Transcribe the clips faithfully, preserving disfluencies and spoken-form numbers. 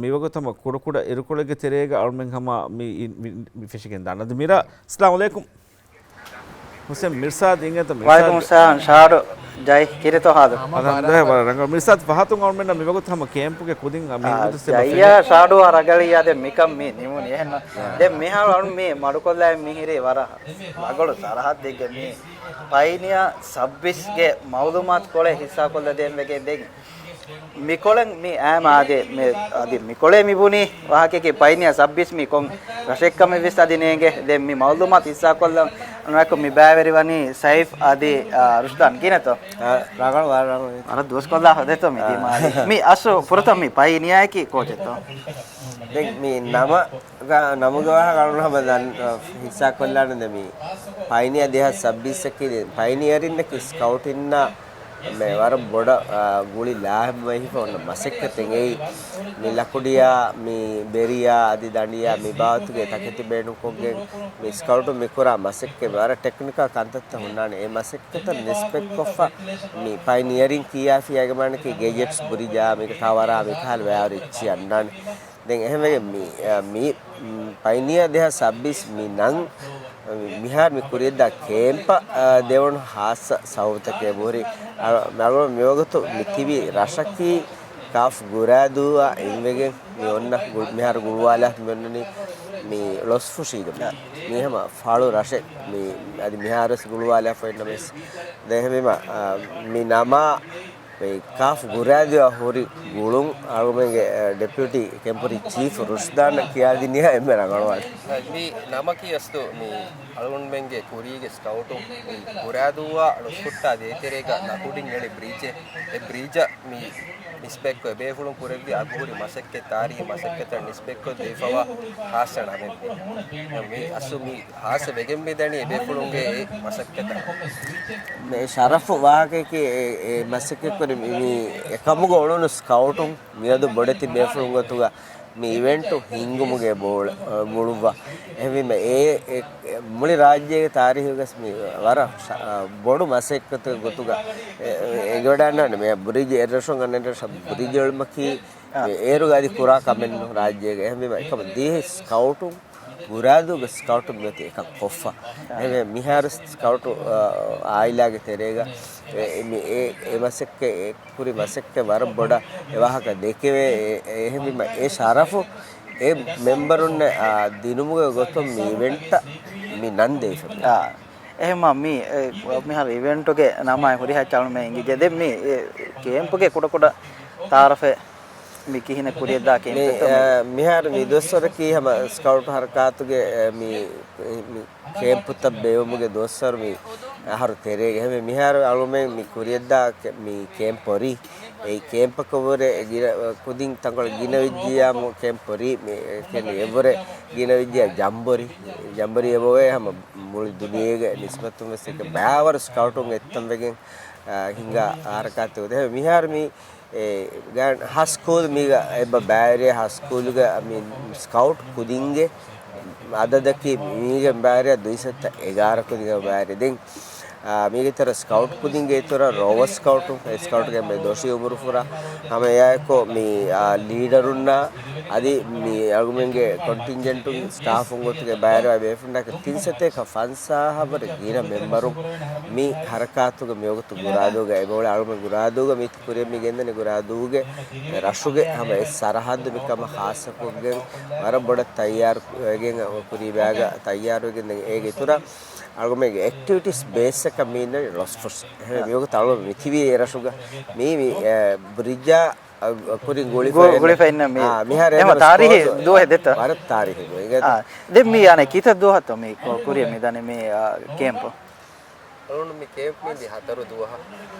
މިވަގުތު ހަމަ ކުޑަކުޑަ އިރުކޮޅެއްގެ ތެރޭގަ އަޅުމެން ހަމަ މި، މި، މި ފެށިގެން ދާނަން. އަދި މިރާ، އައްސަލާމު ޢަލައިކުމް. ހުސެން މިރްސާދް އިނގޭތަ؟ މިރްސާދް. ވަޢަލައިކުމުއްސަލާމް ޝާޑު. ޖައި، ކިރިތޯ ހާލު؟ އަލްޙަމްދުލިއްލާހް، ވަރަށް ރަނގަޅު. މިރްސާދް ފަހަތުން އަޅުމެންނަށް މިވަގުތު ހަމަ ކޭމްޕުގެ ކުދިން މި އާ، ހިނގުތު ޖައްޔާ ޝާޑު ވަރަށް ރަނގަޅީ. އާދެ މިކަން މި ނިމުނީ އެހެންނަ. ދެން މިހާރު އަޅުން މި މަޑުކޮށްލާ މިހިރީ ވަރަށް ރަނގަޅު ސަރަހައްދެއްގެ މި ޕައިނިއާ ސައްބީސްގެ މައުލޫމާތު ކޮޅެއް ހިއްސާކޮށްލަދޭން ވެގެން ދެން މިކޮޅެން މި އާމާދެ މި، އަދި މިކޮޅޭ މި ބުނީ ވާހަކައަކީ ޕައިނިއާ ސައްބީސް މި ކޮން ރަށެއްކަމެއްވެސް އަދި ނޭނގެ. ދެން މި މައުލޫމާތު ހިއްސާކޮށްލަން އަންނައަކު މި ބައިވެރިވަނީ ސައިފް އަދި، އާ، ރުޝްދާން ކިހިނެތޯ؟ އާ، ރަނގަޅު، ވަރަށް ރަނގަޅު. ވަރަށް ދުވަސްކޮށްލާ ހޮދޭތޯ މި ދިމާލި. މި އަސްލު ފުރަތަމަ މި ޕައިނިއާއަކީ ކޯޗެއްތޯ؟ ދެން މި ނަމަ ގ-، ނަމުގެ ވާހަކަ އަޅުން ހަމަ ދަން-، ހިއްސާކޮށްލާނެ ދެ މި ޕައިނިއާ ދެހާސް ސައްބީސް އަކީ ދެ ޕައިނިއަރިންނަކީ ސްކައުޓިންނާ މެ ވަރަށް ބޮޑަށް، އާ، ގުޅި ލާހިބު ވެހިފަ އޮންނަ މަސައްކަތެއް. އެއީ މި ލަކުޑިއާ، މި ބެރިއާ، އަދި ދަނޑިއާ މި ބާވަތުގެ ތަކެތި ބޭނުންކޮށްގެން މި ސްކައުޓުން މި ކުރާ މަސައްކަތް ވަރަށް ޓެކްނިކަލް ކަންތައްތައް ހުންނާނެ. އެ މަސައްކަތަށް ނިސްބަތްކޮށްފަ މި ޕައިނިއަރިން ކިޔާފި އޭގެ މާނައަކީ ގެޖެޓްސް ބުރިޖާ މީގެ ޓަވަރާ މިކަހަލަ ވަޔާރު އެއްޗި އަންނާނެ. ދެން އެހެންވެގެން މި، އަ، މި، މް، ޕައިނިއާ ދެހާސް ސައްބީސް މި ނަން، މިހާރު މި ކުރިއަށްދާ ކޭމްޕަށް، އަ، ދެވުނު ހާއްސަ ސަބަބުތަކެއް އެބަހުރި. އަ، މަގު މިވަގުތު މި ތިބި ރަށަކީ ކާފް ގުރާދޫއާ އިންވެގެން މި އޮންނަ ގު-، މިހާރު ގުޅުވާލާ މި އޮންނަނީ މި ޅޮސްފުށީގަ. މި ހަމަ ފަޅު ރަށެއް މި އަދި މިހާރުވެސް ގުޅުވާލާފަ އިންނަމެސް. ދެން އެހެންވީމަ، އަ، މި ނަމާ މި ކާފް ގުރާދޫއާ ހުރި ގުޅުން އަޅުގަނޑުމެންގެ، އަ، ޑެޕިއުޓީ ކެމްޕު ޗީފް ރުޝްދާން ކިޔާދިނިޔާ އެންމެ ރަނގަޅުވާނެ. މި ނަމަކީ އަސްލު މި އަޅުގަނޑުމެންގެ ކުރީގެ ސްކައުޓުން މި ގުރާދޫއާ ޅޮސްފުއްޓާ ދޭތެރޭގަ ލަކުޑިން އެޅި ބްރިޖެއް. އެ ބްރިޖަށް މި ނިސްބަތްކޮށް އެބޭފުޅުން ކުރެއްވި އަގުހުރި މަސައްކަތް، ތާރީހީ މަސައްކަތަށް ނިސްބަތްކޮށް ދީފަވާ ހާއްސަ ނަމެއް މި. މި އަސްލު މި ހާއްސަ ވެގެން މިދަނީ އެބޭފުޅުންގެ އެ މަސައްކަތަށް. މި ޝަރަފު ވާހަކައަކީ އެ، އެ މަސައްކަތްކުރި މި، މި އެކަމުގަ އުޅުނު ސްކައުޓުން މިއަދު ބޮޑެތި ބޭފުޅުން ގޮތުގަ މި އިވެންޓު ހިންގުމުގެ ބޯޅަ، އަ، ބުޅުއްވާ. އެހެންވީމަ އެ، އެ، މުޅި ރާއްޖޭގެ ތާރީހުގަސް މި ވަރަށް ޝަ-، އަ، ބޮޑު މަސައްކަތެއް ގޮތުގަ އެ، އެ، އެނގިވަޑައިގަންނަވާނެ މި ބުރިޖް އެއްރަށުން އަނެއްރަށަށް ބުރިޖް އެޅުމަކީ އާ. އެ-، އޭރުގަ އަދި ކުރާ ކަމެއްނު ރާއްޖޭގަ. އެހެންވީމަ އެކަމަ ދިވެހި ސްކައުޓުން، ގުރާދޫގެ ސްކައުޓުން މިއޮތީ އެކަން ކޮށްފަ. އާ. އެހެންވެ މިހާރު ސްކައުޓު، އާ، އާއިލާގެ ތެރޭގަ އެ، އެ، މި އެ، އެ މަސައްކަތް، އެ ކުރި މަސައްކަތް ވަރަށް ބޮޑަށް އެ ވާހަކަ ދެކެވޭ. އެ، އެ، އެހެންވީމަ އެ ޝަރަފު އެ މެމްބަރުންނަށް، އާ، ދިނުމުގެ ގޮތުން މި އިވެންޓަށް މި ނަން ދެވިފަ. އާ. އެހެންމާ މި، އެ، މިހާރު އިވެންޓުގެ ނަމާއި ހުރިހާ އަޅުމެން އެނގިއްޖެ. ދެން މި، އެ، ކޭމްޕުގެ ކުޑަކުޑަ ތައާރަފެއް މި ކިހިނެއް ކުރިއަށްދާ މި، ކޭމްޕެއްތޯ މި؟ އެ، މިހާރު މި ދުވަސްވަރަކީ ހަމަ ސްކައުޓް ހަރަކާތުގެ، އެ، މި، މި ކޭމްޕުތައް ބޭއްވުމުގެ ދުވަސްވަރު މި އަހަރު ތެރޭގަ. އެހެންވެ މިހާރު އަޅުމެން މި ކުރިއަށްދާ ކެ-، މި ކޭމްޕް ހުރީ، އެ ކޭމްޕަކަށްވުރެ ގިނަ، ކުދިން ތަންކޮޅެއް ގިނަވެއްޖިއްޔާ މު-، ކޭމްޕް ހުރީ މި ކެނޑި އެއްވުރެ ގިނަވެއްޖިއްޔާ ޖަމްބޮރި، ޖަމްބޮރި އެބައޮވޭ ހަމަ މުޅި ދުނިޔޭގެ ނިސްބަތުން ވެސް އެކަ ބައިވަރު ސްކައުޓުން އެއްތަން ވެގެން، އާ، ހިނގާ ހަރަކާތެއް އޮތޭ. މިހާރު މި އެ، ގާން ހަސްކޫލް މީގަ އެބަ ބައިވެރިޔާ ހަސްކޫލުގެ މި ސްކައުޓް ކުދިންގެ އަދަދަކީ މީގެ ބައިވެރިޔާ ދުއިސައްތަ އެގާރަ ކުދިންގެ ބައިވެރި. ދެން، އާ، މީގެ ތެރޭ ސްކައުޓް ކުދިންގެ އިތުރަށް ރޯވަ ސްކައުޓު، އެ ސްކައުޓްގެ މެ ދޮށީ އުމުރުފުރާ ހަމަ އެއާއެކު މި، އާ، ލީޑަރުންނާ އަދި މި އަޅުގަނޑުމެންގެ ކޮންޓިންޖެންޓުން ސްޓާފުން ގޮތުގެ ބައިވެރި ބޭފުޅުންނާ ތިން ސަތޭކަ ފަންސާހަށް ވަރަށް ގިނަ މެމްބަރުން މި ހަރަކާތުގެ މިވަގުތު ގުރާދޫގަ އެބައުޅޭ. އަޅުގަނޑު ގުރާދޫގަ މި ކުރިއަށް މި ގެންދަނީ ގުރާދޫގެ ރަށުގެ ހަމަ އެއް ސަރަހައްދު މިކަމަށް ހާއްސަކޮށްގެން ވަރަށް ބޮޑަށް ތައްޔާރު ވެގެން ކުރީ ބައިގަ ތައްޔާރުވެގެން ދެން އޭގެ އިތުރަށް އަޅުގަނޑުމެންގެ އެކްޓިވިޓީސް ބޭސްއަކަށް މި އިންނަނީ ޅޮސްފުށް. އެހެން މިވަގުތު އަޅުގަނޑު މި ތިބީ އެ ރަށުގަ މީ، މި، އެ، ބްރިޖާ ކުރިން ގުޅިފަ ގު-، ގުޅިފަ އިންނަ މި. އާ، މިހާރު އެހެން އެހެން ތާރީހީ ސްކޯލް ދުވަހެއް ދެއްތަ؟ ވަރަށް ތާރީހީ ދުވަހެއް. އާ، ދެން މި އަނެއް ކިތައް ދުވަހަށްތޯ މި ކު-، ކުރިއަށް މި ދަނީ މި، އާ، ކޭމްޕު؟ އަޅުގަނޑު މި ކޭމްޕް މި ދި ހަތަރު ދުވަހަށް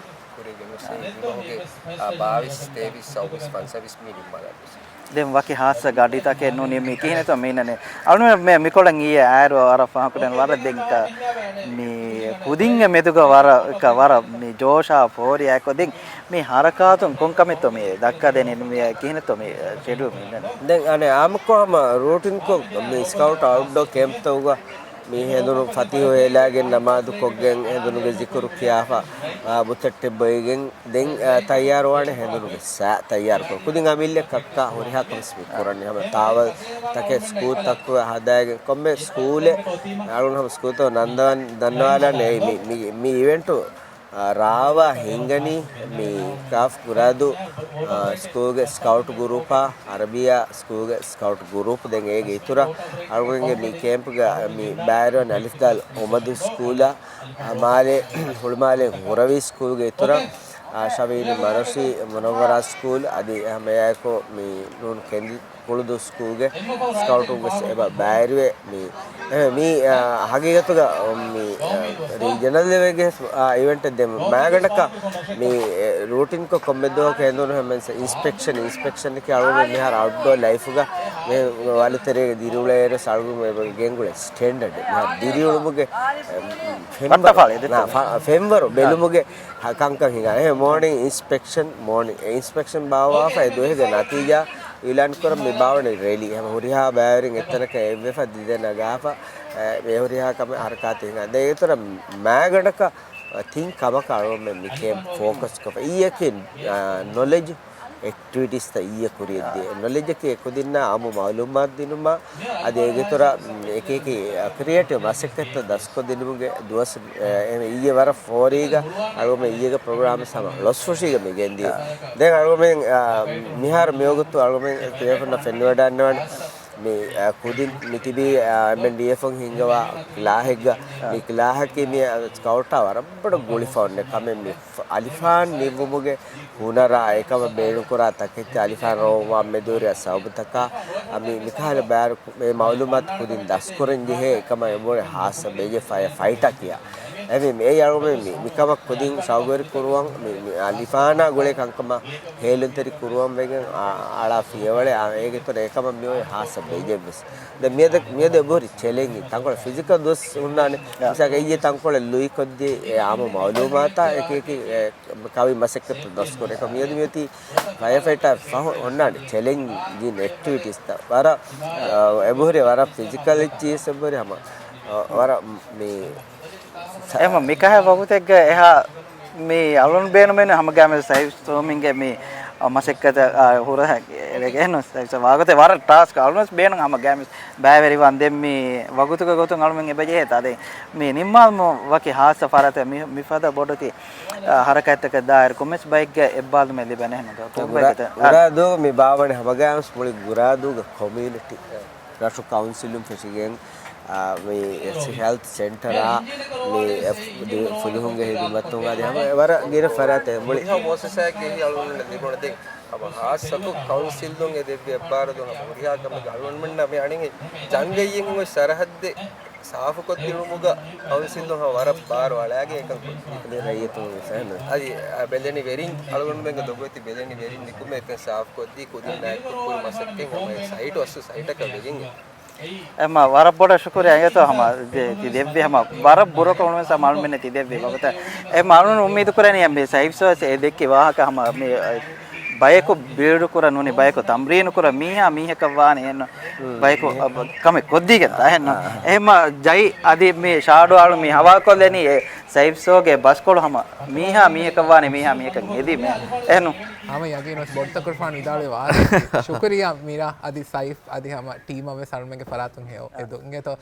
ކުރިގެން ވެސް ދިމަހުގެ، އާ، ބާވީސް، ތޭވީސް، ސައުވީސް، ފަންސަވީސް މި ނިންމާލަން ވެސް. ދެން ވަކި ހާއްސަ ގަޑިތަކެއް ނޫނީ މި ކިހިނެއްތޯ މި އިންނަނީ؟ އަޅުގަނޑު މި، މިކޮޅަށް އިއްޔެ އައިރު ވަރަށް ފާހަގަކުރަން ވަރަށް ދެން މި ކުދިންގެ މެދުގަ ވަރަށް، ވަރަށް މި ޖޯޝާ ފޯރިއާއެކު ދެން މި ހަރަކާތުން ކޮންކަމެއްތޯ މި ދައްކާދޭނީ މި ކިހިނެއްތޯ މި ޝެޑިއުލް މި އިންނަނީ؟ ދެން އަނެއް އާއްމުކޮށް ހަމަ ރޫޓިންކޮށް މި ސްކައުޓް އައުޓްޑޯ ކޭމްޕްތަކުގަ މި ހެނދުނު ފަތިހު ހޭލާގެން ނަމާދު ކޮށްގެން ހެނދުނުގެ ޒިކުރު ކިޔާފަ، އާ، ބުތެއްޓެއް ބޮއިގެން ދެން، އާ، ތައްޔާރުވާނެ ހެނދުނުގެ ސާ ތައްޔާރުކޮށް. ކުދިން އަމިއްލަ ކައްކާ ހުރިހާ ކަމެއް މި ކުރަނީ. ހަމަ ތާވަލް ތަކެއް ސްކޫލް ތަކުގަ ހަދާގެން ކޮންމެ ސްކޫލެއް އަޅުން ހަމަ ސްކޫލްތައް ނަންދަވަން ދަންނަވާލާނެ އެއީ މި، މި، މި އިވެންޓު، އާ، ރާވާ ހިނގަނީ މި ކާފް ގުރާދޫ، އާ، ސްކޫލްގެ ސްކައުޓް ގުރޫޕާ، އަރަބިޔާ ސްކޫލްގެ ސްކައުޓް ގުރޫޕް. ދެން އޭގެ އިތުރަށް އަޅުގަނޑުގެ މި ކޭމްޕްގަ މި ބައިވެރިވަނީ އަލިފްދާލް އުމަދު ސްކޫލާ، އާ، މާލެ، ހުޅުމާލެ ހުރަވީ ސްކޫލްގެ އިތުރަށް، އާ، ޝަވީން މަރަށި މުނައްވަރާ ސްކޫލް އަދި ހަމައެއާއެކު މި ނޫން ކެނދި ކުޅުދޫ ސްކޫލްގެ ސްކައުޓުން ވެސް އެބަ ބައިވެރިވެ މި، އެ، މި، އާ، ހަގީގަތުގަ މި، އާ، ރީޖަނަލް ލެވެލްގެ، އާ، އިވެންޓެއް ދެން މާގަނޑަކަށް މި، އެ، ރޫޓިންކޮށް ކޮންމެ ދުވަހަކު ހެނދުނު ހަމަ އިންސްޕެކްޝަން، އިންސްޕެކްޝަން އަޅުގަނޑު މިހާރު އައުޓްޑޯ ލައިފުގަ މި ވަލުތެރޭގެ ދިރިއުޅޭއިރު އަޅުގަނޑު ގެންގުޅޭ ސްޓޭންޑަޑް މިހާރު ދިރިއުޅުމުގެ، އެ، ފެންވަރު، ފެންވަރު ބެލުމުގެ ކަންކަން ހިނގާ. އެހެން މޯނިން އިންސްޕެކްޝަން، މޯނިން އިންސްޕެކްޝަން ބާއްވާފަ އެ ދުވަހުގެ ނަތީޖާ އިއުލާން ކުރަން މި ބާވަނީ ރެލީ. ހަމަ ހުރިހާ ބައިވެރިން އެއްތަނަކަށް އެއްވެފަ ދިދެ ނަގާފަ، އެ، މި ހުރިހާ ކަމެއް ހަރަކާތެއް ހިނގާ. ދެން އޭގެ އިތުރަށް މާގަނޑަކަށް ތިން ކަމަކަށް އަޅުގަނޑުމެން މި ކޭމްޕް ފޯކަސް ކޮށްފަ. އިއްޔެކި، އާ، ނޮލެޖް އެކްޓިވިޓީސްތައް އިއްޔެ ކުރިޔަށްދިޔަ. ނޮލެޖަކީ އެކުދިންނާ އާއްމު މައުލޫމާތު ދިނުމާ، އަދި އޭގެ އިތުރަށް އެކި އެކި ކްރިއޭޓިވް މަސައްކަތްތައް ދަސްކޮށްދިނުމުގެ ދުވަސް، އެ، އެ، އިއްޔެ ވަރަށް ފޯރީގަ އަޅުގަނޑުމެން އިއްޔެގެ ޕްރޮގްރާމް ހަމަ ޅޮސްފުށީގަ މި ގެންދިޔަ. ދެން އަޅުގަނޑުމެން، އާ، މިހާރު މިވަގުތު އަޅުގަނޑުމެން ތިބޭފުންނަށް ފެންނަވަޑައިގަންނަވާނެ. މި، އާ، ކުދިން މި ތިބީ، އާ، އެމްއެންޑީއެފުން ހިންގަވާ ކްލާހެއްގަ، މި ކްލާހަކީ މި، އާ، ސްކައުޓާ ވަރަށް ބޮޑަށް ގުޅިފަ އޮންނަ ކަމެއް. މި އަލިފާން ނިއްވުމުގެ ހުނަރާ، އެކަމަށް ބޭނުންކުރާ ތަކެއްޗަށް އަލިފާން ރޯވާން މެދުވެރި ސަބަބުތަކާ، މި، މިކަހަލަ ބާރު މި މައުލޫމާތު ކުދިން ދަސްކުރަން ޖެހޭ. އެކަމަށް އެބަހުރި ހާއްސަ ބެޖެ ފަޔަ ފައިޓާ ކިޔާ. އެ މި، މި އެއީ އަޅުގަނޑުމެން މި، މިކަމަށް ކުދިން ޝައުގުވެރި ކުރުވަން، މި، މި އަލިފާނާ ގުޅޭ ކަންކަމަށް ހޭލުންތެރި ކުރުވަން ވެގެން އަ، އަޅާ ފިޔަވަޅެއް، އާ، އޭގެ އިތުރަށް އެކަމަށް މިއޮތް ހާއްސަ ބެޖެއްވެސް. ދެން މިއަދު، މިއަދު އެބަހުރި ޗެލެންޖިން ތަންކޮޅެއް ފިޒިކަލް ދުވަސް ހުންނާނެ. އާ. މިސާލަކަށް އިއްޔެ ތަންކޮޅެއް ލުއިކޮށްދިޔަ އެ އާއްމު މައުލޫމާތާ އެކި އެކި އެ ކަވި މަސައްކަތްތައް ދަސްކުރޭ. މިއަދު މިއޮތީ ފަޔަރ ފައިޓާ ފަހު އޮންނާނެ ޗެލެންޖިން އެކްޓިވިޓީސްތައް. ވަރަށް، އާ، އެބަހުރި ވަރަށް ފިޒިކަލް އެއްޗިއްސެއް އެބަހުރި ހަމަ، އާ، ވަރަށް މި އެހެން މިކަހަލަ ވަގުތެއްގަ އެހާ މި އަޅުން ބޭނުމެއް ނު ހަމަ ގާމެ ސައިފް ސޯމިންގެ މި މަސައްކަތަށް، އާ، ހުރަހަ އެގެން ސައިފް ވާގޮތެ ވަރަށް ޓާސްކް އަޅުން ބޭނުން ހަމަ ގާމެ ބައިވެރިވާން ދެން މި ވަގުތުގެ ގޮތުން އަޅުމެން އެބަޖެހޭ ތާދެ މި ނިންމާލުމު ވަކި ހާއްސަ ފަރާތެއް މި، މިފަދަ ބޮޑުތި، އާ، ހަރަކާތްތަކަށް ދާއިރު ކޮންމެސް ބައެއްގެ އެއްބާލުމެއް ލިބެނެހެން ގުރާދޫ މި ބާވަނީ ހަމަގާމެސް މުޅި ގުރާދޫގެ ކޮމިއުނިޓީ ރަށު ކައުންސިލުން ފެށިގެން، އާ، މި ހެލްތް ސެންޓަރާ، މި ފުލުހުންގެ ހިދުމަތުން އަދި ހަމަ ވަރަށް ގިނަ ފަރާތެއް މުޅި ހަމަ މުއައްސަސާއެއްގެ އެހީ އަޅުގަނޑު ލިބުނު ދެން ހަމަ ހާއްސަކޮށް ކައުންސިލުން އެ ދެއްވި އެއްބާރުލުން ހަމަ ހުރިހާ ކަމެއް އަޅުގަނޑުމެންނަށް މި އަނެއް ޖަންގައިގެން އޮތް ސަރަހައްދެއް ސާފުކޮށްދިނުމުގަ ކައުންސިލުން ހަމަ ވަރަށް ބާރު އަޅާގެން އެކަން ކޮށްދީ. އަދި ރައްޔިތުން ފެން. އަދި ބެލެނި ވެރިން އަޅުގަނޑުމެންގެ ލޮބުވެތި ބެލެނި ވެރިން ނިކުމެ އެތަން ސާފުކޮށްދީ ކުދިން ނާއިކު ކުރި މަސައްކަތް ހަމަ ސައިޓު އަސްލު ސައިޓަކަށް ވެގެން. އެމަ ވަރަށް ބޮޑަށް ޝުކުރިއްޔާ އިނގޭތޯ ހަމަ ދެ-، ތި ދެއްވި ހަމަ ވަރަށް ބުރަކޮށް އުޅުން ސަމާލުމެން ތި ދެއްވި ވަގުތަށް. އެ މަ އަޅުން އުއްމީދު ކުރަނީ އެ ސައިފް ސޯސް އެ ދެއްކި ވާހަކަ ހަމަ މި ބަޔަކު ބިލްޑް ކުރަން ނޫނީ ބަޔަކު ތަމްރީނު ކުރަން މީހާ މީހަކަށް ވާނެ އެއްނު ބަޔަކު ކަމެއް ކޮށްދީގެން ތާ އެއްނު. އެހެމަ ޖައި އަދި މި ޝާޑޯ އަޅު މި ހަވާކޮށްލެނީ އެ ސައިފް ސޯގެ ބަސްކޮޅު ހަމަ މީހާ މީހަކަށް ވާނެ މީހާ މީހަކަށް އެދީމެ އެހެނު. ހަމަ ޔަގީން ވެސް ބޮޑުތަކުރުފާނު ވިދާޅުވި ވާހަކަ. ޝުކުރިއްޔާ މީރާ އަދި ސައިފް އަދި ހަމަ ޓީމަށް ވެސް އަޅުމެންގެ ފަރާތުން ހެޔޮ އެދުން އިނގޭތޯ.